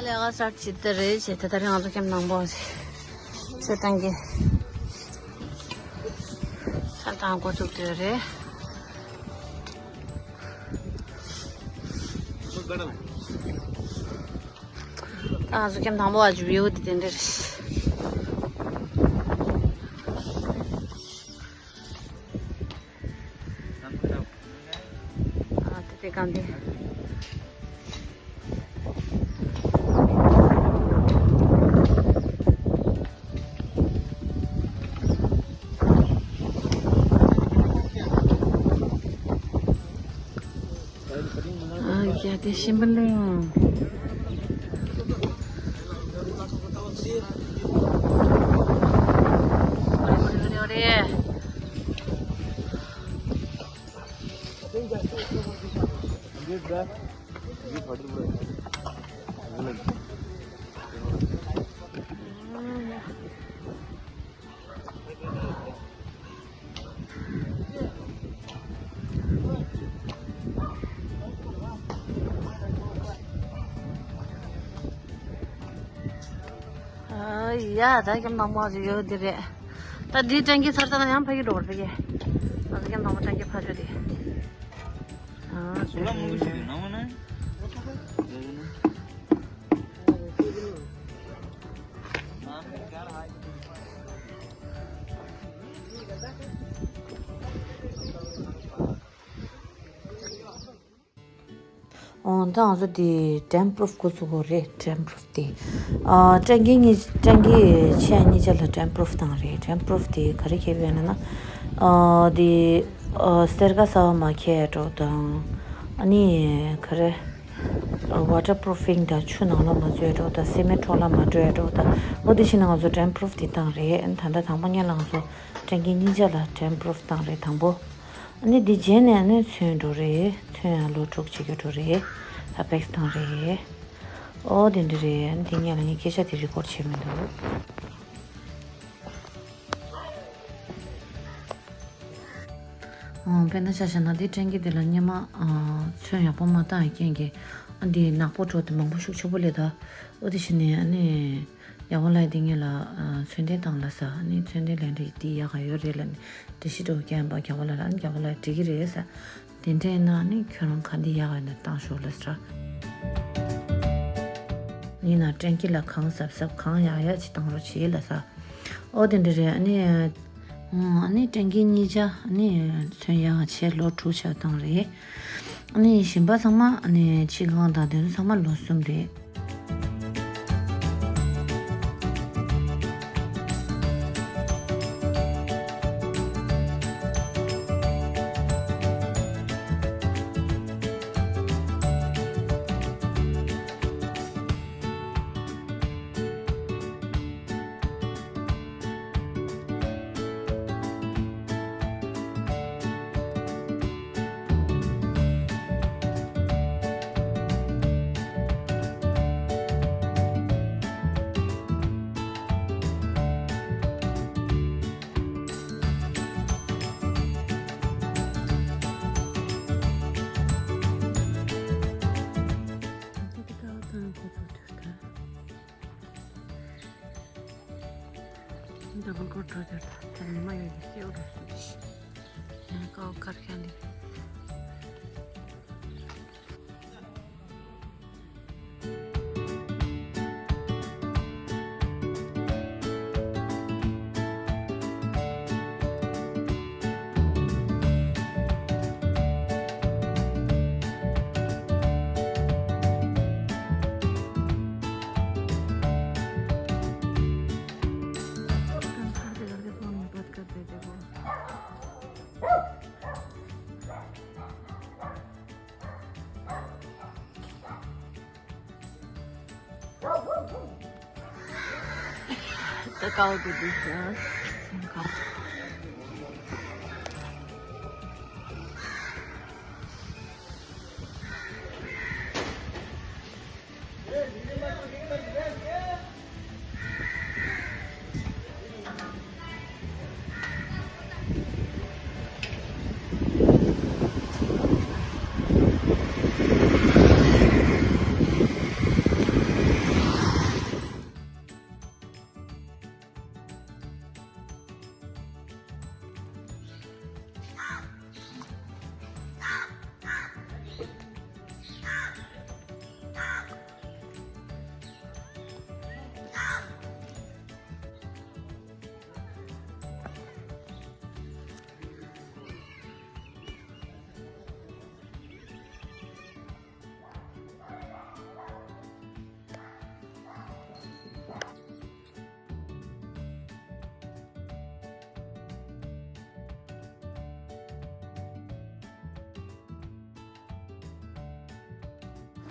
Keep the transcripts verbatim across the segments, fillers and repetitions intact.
ལས་ཀ་སར་ཇི་ལྟར་རེད་བྱས་ཏེ། ད་རིང་ང་ཚོ་ཁྱིམ་ནང་པོ་ཞིག་ཚོད་བཏང་གི་ཚོད་བཏང་འགོ་བཙུགས་དུས་རེད། ད་ང་ཚོ་ཁྱིམ་དང་པོ་བ་ཇུ་བིའུ་དེ་དེ་འདྲ་རེད། ཨ་དེ་དེ་གང་དེ། ཨ་ཡ་དེ་ཤིང་པ་གླིང་། ཨོ་རེ་ཨོ་རེ་ཨོ་རེ། ཨ་ཡ་ད་ཁྱིམ་ནང་པོ་ཞིག་ཡོད་དེ་རེད། ད་འདི་ཊེང་ཀི་ཚར་ཚར་ན་ཡང་ཕ་གི་འགྲོ་བར་ཕ་གི། ད་ཁྱིམ་ནང་པོ་ཊེང་ཀི་ཕ་ཆོད་དེ། ཨ་སོ་ལ་མང་པོ་ཞིག་འདུག་ནང་པ་ན། ཨོ་ད་ང་ཚོ་དེ་ཊེམ་པོ་རུབ་འགོ་ཚུགས་དགོས་རེད། ཊེམ་པོ་རུབ་དེ། ཨ་ཊེང་ཀི་གཉིས་ཊེང་ཀི་ཆེ་གཉིས་ཆ་ལ་ཊེམ་པོ་རུབ་བཏང་རེད། ཊེམ་པོ་རུབ་དེ་ག་རེ་ཁེལ་ཡོད་ན་ན། ཨ་དེ་ཨ་སེར་ཀ་གསར་པ་མ་ཁེལ་འགྲོ་དང་། ཨ་ནི་ག་རེ། ཝ་ཊར་པུ་རུ་ཕིང་དང་ཆུ་ནང་ལ་མ་འཛུལ་འགྲོ་དང་། སི་མེན་ཊི་འཕྲོ་བརླག་མ་འགྲོ་འགྲོ་དང་། འོ་དེ་བྱས་ན་ང་ཚོ་ཊེམ་པོ་རུབ་དེ་བཏང་རེད། ད་ལྟ་དང་པོ་ཉིད་ལ་ང་ཚོ་ཊེང་ཀི་གཉིས་ཆ་ལ་ཊེམ་པོ་རུབ་བཏང་རེད་དང་པོ། ཨ་ནི་འདི་རྗེས་ནས་ཨ་ནི་ཚོན་འགྲོ་རེད། ཚོན་ཡང་ལོ་དྲུག་ཅིག་གི་འགྲོ་རེད། ཧ་པེག་སི་བཏང་རེད། ཨོ་དེ་འདྲ་རེད། ཨ་ནི་དེ་སྔོན་ལ་ངས་སྐད་ཆ་དེ་རི་ཀོཌ་བྱས་མི་འདུག་ཨོ་དཔེར་ན་ཆ་བཞག་ན་འདི་ཊེང་ཀི་དེ་ལ་སྔོན་མ་ཨ་ཚོན་ཡག་པོ་མ་བཏང་བའི་རྐྱེན་གྱིས་ཨ་འདི་ནག་པོ་འགྲོ་དེ་མང་པོ་ཤུགས་ཆེ་པོ་སླེབས་ད། ཨོ་དེ་བྱས་ནས་ཨ་ནི། རྒྱལ་པོ་ལགས་དེ་ངེད་ལ་ཨ་ཚོན་ལྟས་བཏང་ལ་ཟེར། ཨ་ནི་ཚོན་ལྟས་ལེན་འདྲ་འདི་ཡག་ག་ཡོད་རེད་ལབ་ནས་འགྲེལ་བཤད་འདྲ་བོ་བརྒྱབ་པ། རྒྱལ་པོ་ལགས་ལ། ཨ་ནི་རྒྱལ་པོ་ལགས་འགྲིག་གི་རེད་ཟེར། དེ་འདྲ་ཡིན་ན་ཨ་ནི་ཁྱོད་རང་ག་འདི་ཡག་ག་ཡོད་ན་བཏང་ཤོག་ལབ་ཟེར། ཡིན་ན་ཊེང་ཀི་ལ་གང་གཟབ་གཟབ་གང་ཡག་ཡག་ཅིག་བཏང་རོགས་བྱེད་ལབ་ཟེར། ཨོ་དེ་འདྲ་རེད། ཨ་ནི། ཨ་ནི་ཊེང་ཀི་གཉིས་ཆ་ཨ་ནི་ཚོན་ཡག་བྱས་ལོ་དྲུག་ཆ་བཏང་རེད། ཨ་ནི་གཞན་པ་ཚང་མ་ཨ་ནི་ཕྱི་ཁང་དང་དེ་ཚོ་ཚང་མ་ལོ་གསུམ་རེད། ཌབ་ལ་ཀོཊ་འགྲོ་དེར་ད་ཉི་མ་ཡོད་ཀྱི་སེའུ་འགྲོ་སུ་དེ་ཤི། ཀའོ་ཀར་ཁན་དེ།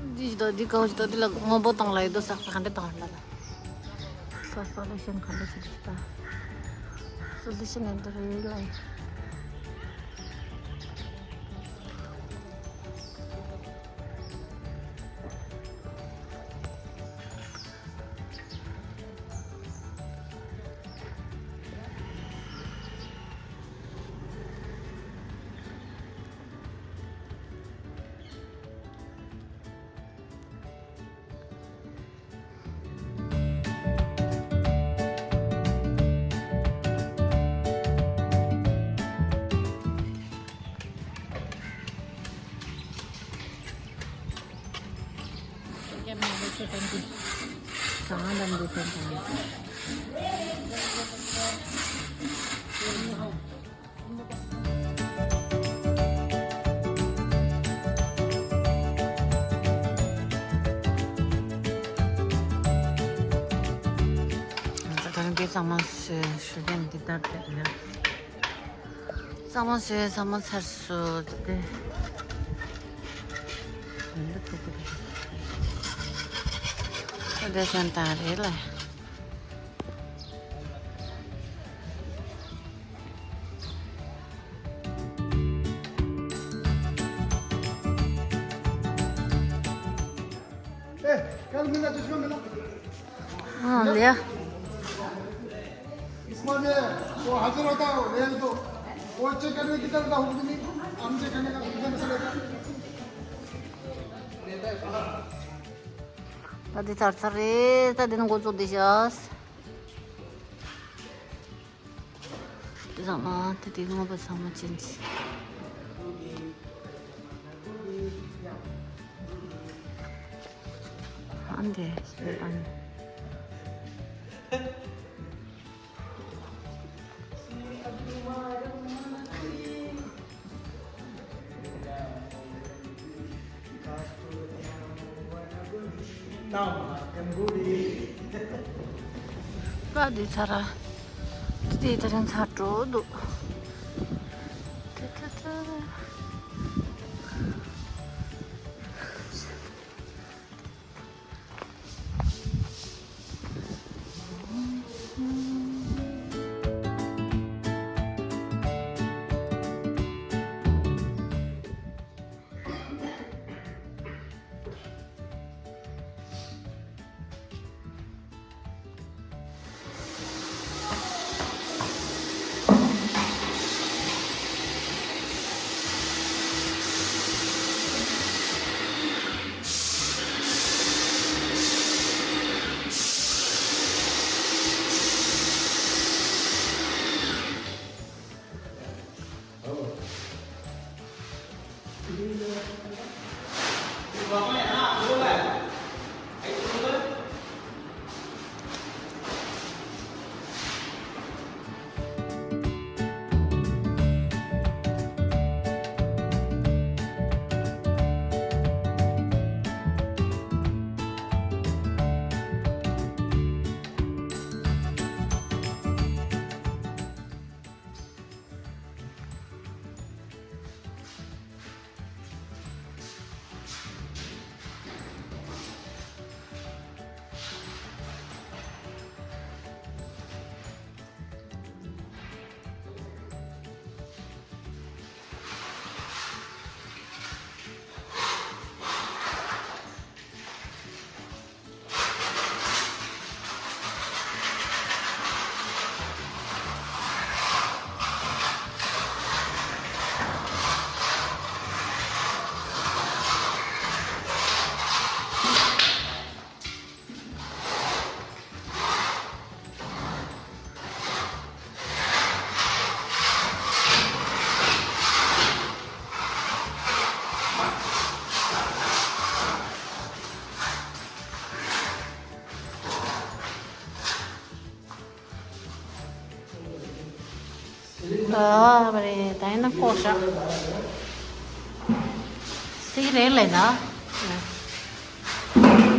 འདི་ཞིག་དང་འདི་གང་ཞིག་དང་འདི་ལ་སྔོན་པོ་བཏང་ལ་ཡོད་དོ་ཟག་པ་ག་འདྲ་བཏང་ལ་ལ། སོ་སོ་ལེ་ཤན་ག་འདྲ་ཞིག་རེད་ད། སོ་ལེ་ཤན་ཡོད་དོ་རེད་ལ། ད་རིང་གི་གཙང་མ་བཟོས། ཞུ་མཁན་འདི་ལྟར་དེ་ཡིན། གཙང་མ་བཟོས། གཙང་མ་ཚར་སོང་། དེ་འདི་ཐུག་གི་རེད། ད་དེ་ཚོན་དང་རེད་ལ། ए, कल मिला, चश्मा मिला। हाँ, लिया। इसमें जो वो हाजिर होता है, वो ले लो। वो चेक करने की तरह का हुक्म नहीं, हम चेक करने का हुक्म से लेता है। ད་འདི་ཚར་ཚར་རེད། ད་འདི་ནང་འགོ་བཙུགས་བསྡད་ཤག་དེ་ཚང་མ་དེ་དེ་ངོ་པ་ཚང་མ་ཅན་གྱི། ཨ་འདི་ཨ་ནི། ཀ་འདི་ཚར་ར། དེ་དེ་རིང་ཚར་འགྲོ་འདུག་དེ་དེ་དེ། ཨ་མ་རེད། ད་ཡིན་ན་ལྐོག་བཞག་སྲིད་རེད་ལས་ན།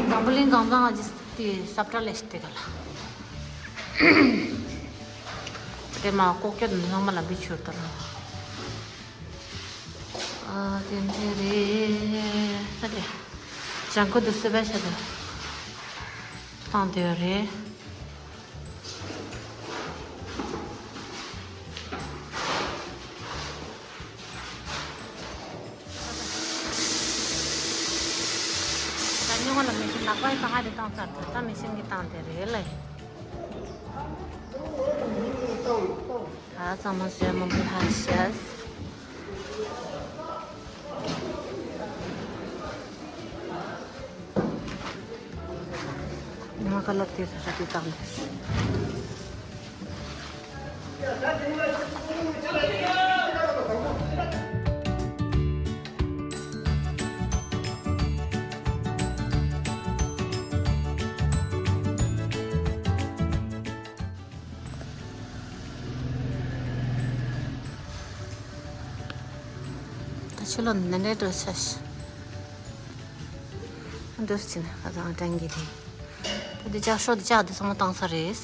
འཛམ་བུ་གླིང་གང་ཚང་ཨ་ཅི་དེ་སབ་ཏྲ་ལས་ཤི་དེ་ག་ལ། དེ་མ་ལྐོག་སྐྱོད་འདི་ཚང་མ་ལ་འབུད་ཆོད་དར། ཨ་དེ་འདི་རེད་ད་དེ། ལྗང་ཁུ་འདི་སུ་བས་ཤ་དུ་བཏང་དུ་ཡོད་རེད། ད་ཉོ་ལ་མི་ཤིང་ལག་པའི་ཁ་ང་དེ་བཏང་ཚར་ད་ད་མི་ཤིང་གི་བཏང་དེ་རེད་ལེ། ད་ཚང་མ་བཟོས་མང་པོ་ཧ་ཤེས། ང་ཀ་ལབ་དེ་ས་ས་དེ་བཏང་དེ། ད་ཕྱི་ལོགས་ནས་འདྲེ་འགྲོ་ཆ་ཤི། འདུག་ཅིང་ཁ་སང་དྲན་གྱི་རེད། ད་འདི་ལྕགས་ཤོག་འདི་ལྕགས་འདི་ཚང་མ་བཏང་ས་རེད།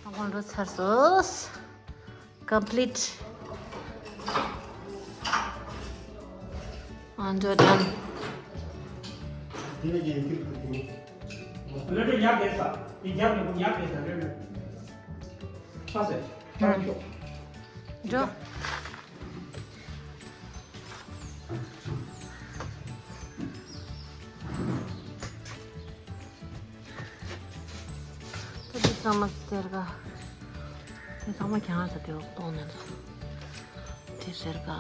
དང་པོ་འགྲོ་ཚར་སོང་། Complete. And you're done. འགྲོ། ད་འདི་ཚང་མ་སེར་ག། འདི་ཚང་མ་གྱང་ས་དེ་འོག་གཏོང་ནས་ལ། དེ་སེར་ག། ཨ།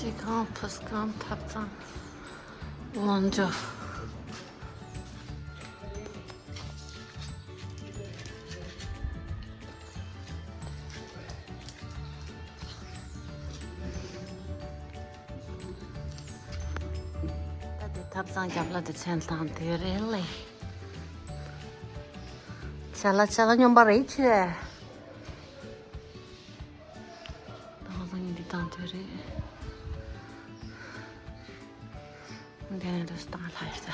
སྤྱི་ཁང་ཕུས་ཁང་ཐབ་ཚང་། ལོངས་སྤྱོད། ད་དེ་ཐབ་ཚང་རྒྱབ་ལ་དེ་མཚན་བཏང་དེ་རེད་ལེ། ཆ་ལ་ཆ་ལ་སྙོམས་པ་རེད་ཆེ། ཐབ་ཚང་འདི་བཏང་དེ་རེད། འདི་ནས་འདུག་སྟངས་ལྷ་ཡོད་ས།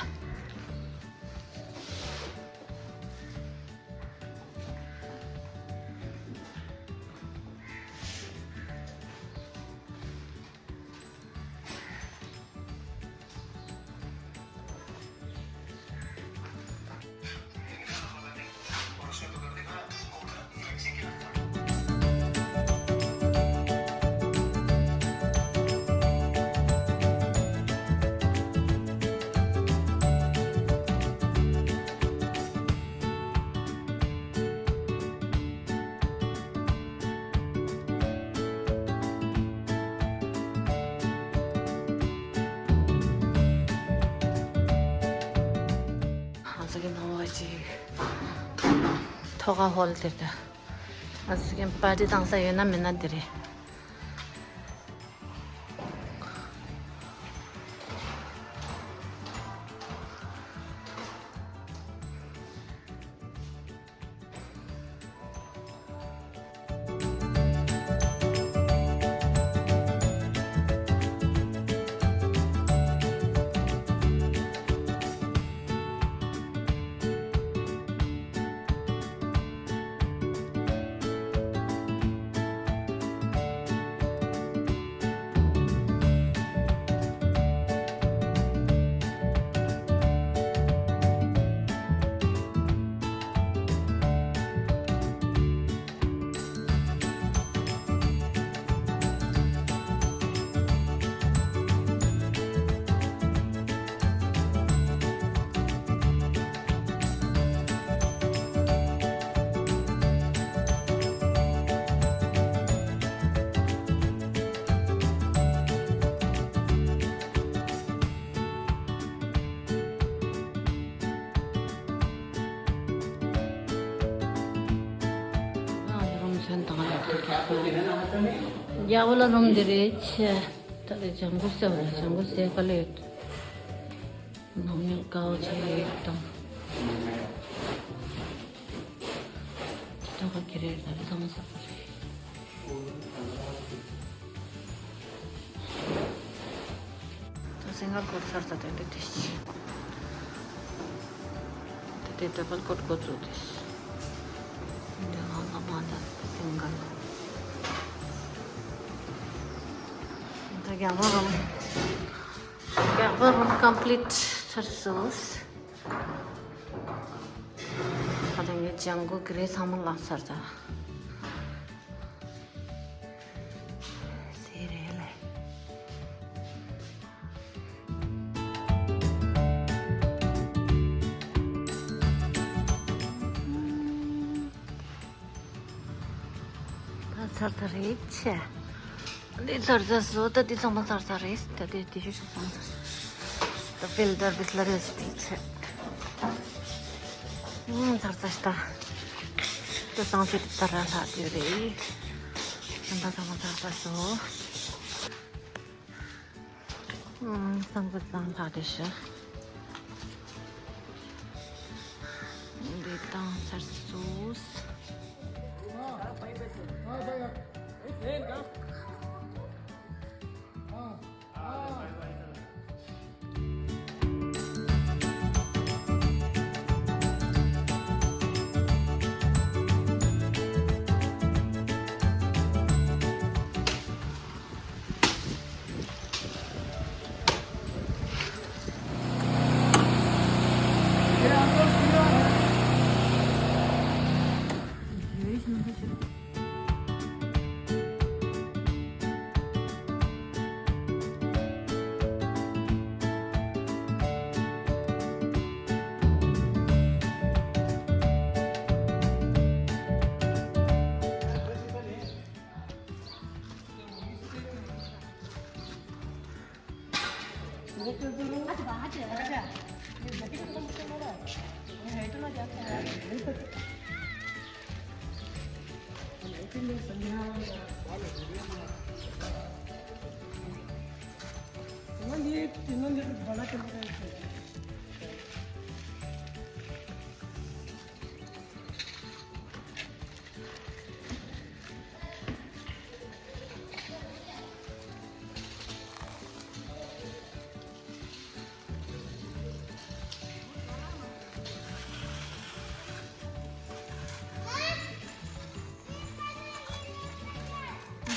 ང་ཚོ་གི་ནང་བ་ཅིག་ཐོག་ཁ་ཧོལ་དེར་ད། ང་ཚོ་གི་པར་ཊི་བཏང་ས་ཡོད་ན་མེད་ན་དེ་རེད། དང་ལ་ཐུག་ཐུག་ཁོ། རྒྱ་བོ་ལ་རུམ་འདི་རེད་ཆེ། ད་ལས་ལྗང་གུ་སེ་བ་ལྗང་གུ་སེ་ག་ལས་ཡོད། ནང་མི་དགའ་བོ་ཆེ་ཡོད་དང་། ད་ག་གི་རེད་ད་ལས་ཚང་མ་ས་པ་རེད། ད་སིང་གལ་ཀོཊ་ཚར་ཚར་དེ་འདྲ་དེ་ཤི། དེ་དེ་ཌབ་བལ་ཀོཊ་འགོ་བཙུགས་དེ་ཤི། འདི་ང་ང་མ་ད་སིང་གལ། ད་རྒྱ་བོ་རུམ། རྒྱ་བོ་རུམ་ཀམ་པི་ལིཊ་ཚར་སོང་། ད་ལྟ་ངས་ལྗང་གུ་གི་རེ་ཚང་མ་བརླག་ཚར་ད། སེ་རེད་ལེ། ད་ཚར་ཚར་རེད་ཆེ། འདི་ཚར་ཚར་སོ་ད་འདི་ཚང་མ་ཚར་ཚར་རེད་ད་དེ་དེ་ཤུ་ཤུ་ཚང་ཚར། ད་ཕིལ་ཏར་བིས་ལ་རེད་ཆེ་དེ་ཆེ། ཨུམ་ཚར་ཚར་ཤི་ད། ད་ཚང་ཚེ་དེ་ཚར་ར་ལྷག་དེ་རེད། ད་ཚང་མ་ཚར་ཚར་སོ། ཨང་། སང་ཀུ་སང་ལྷག་དེ་ཤི། འདི་བཏང་ཚར་སོང་།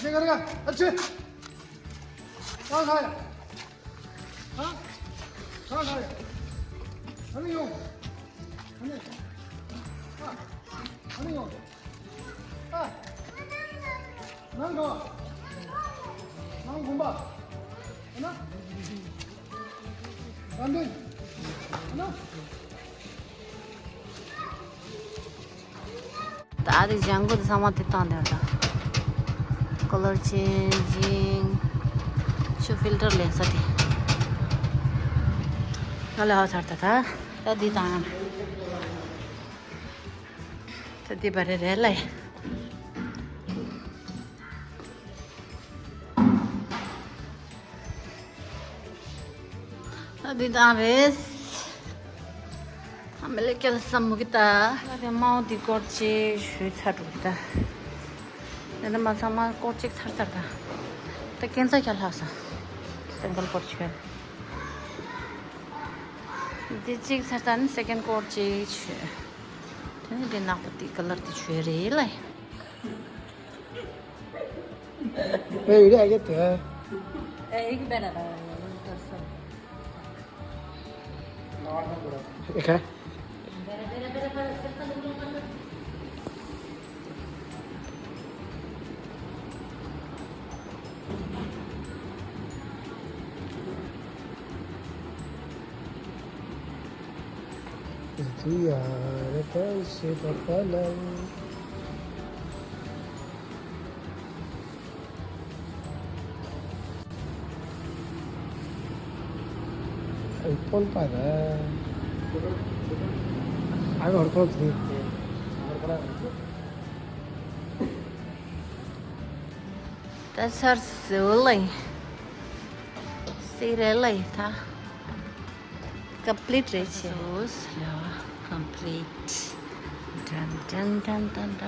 इसे करेगा। अच्छे। कहाँ खाया? हाँ? कहाँ खाया? अरे यो। अरे। हाँ। अरे यो। हाँ। नंगो। नंगुम्बा। है ना? गांधी। है ना? ད་ཨ་རི་ལྗང་གུ་དེ་ཚང་མ་དེ་བཏང་དེ་ད། ཀོ་ལར་ཅེན་ཇིང་། ཆུ་ཕིལ་ཏར་ལེན་ས་དེ། ང་ལ་ཧ་ཚར་ད་ད། ད་འདི་དང་། ད་འདི་བ་རེ་རེ་ལ། ཨ་འདི་དང་རེད། ཨ་མི་ལེ་ཀལ་སམ་མུ་གི་ད། ཨ་དེ་མའོ་འདི་སྐོར་ཅིག་ཞུས་ཚར་འགྲོ་གི་ད། དེ་ནས་མ་ཚང་མ་སྐོར་ཅིག་ཚར་ཚར་ད། ད་ཀན་ས་ཁྱ་ལྷག་ས། སེང་གལ་ཀོཊ་ཅིག་འདི་གཅིག་ཚར་ཚར་ནི་སེ་ཀན་ཌ་ཀོཊ་ཅིག་བྱོས། དེ་ནས་དེ་ནག་པོ་དེ་ཀ་ལར་དེ་བྱོས་རེད་ལ། वे वीडियो आगे थे। एक बेरा एक है। Ziyarete şefafalar. Ay, pon para. Aga orkon si. ད་ཚར་ཟེར་ལེ། སི་རེད་ལེ་ད། ཀམ་པི་ལིཊ་རེད་ཆེ། ཟོས་ལ་ཀམ་པི་ལིཊ། ཏན་ཏན་ཏན།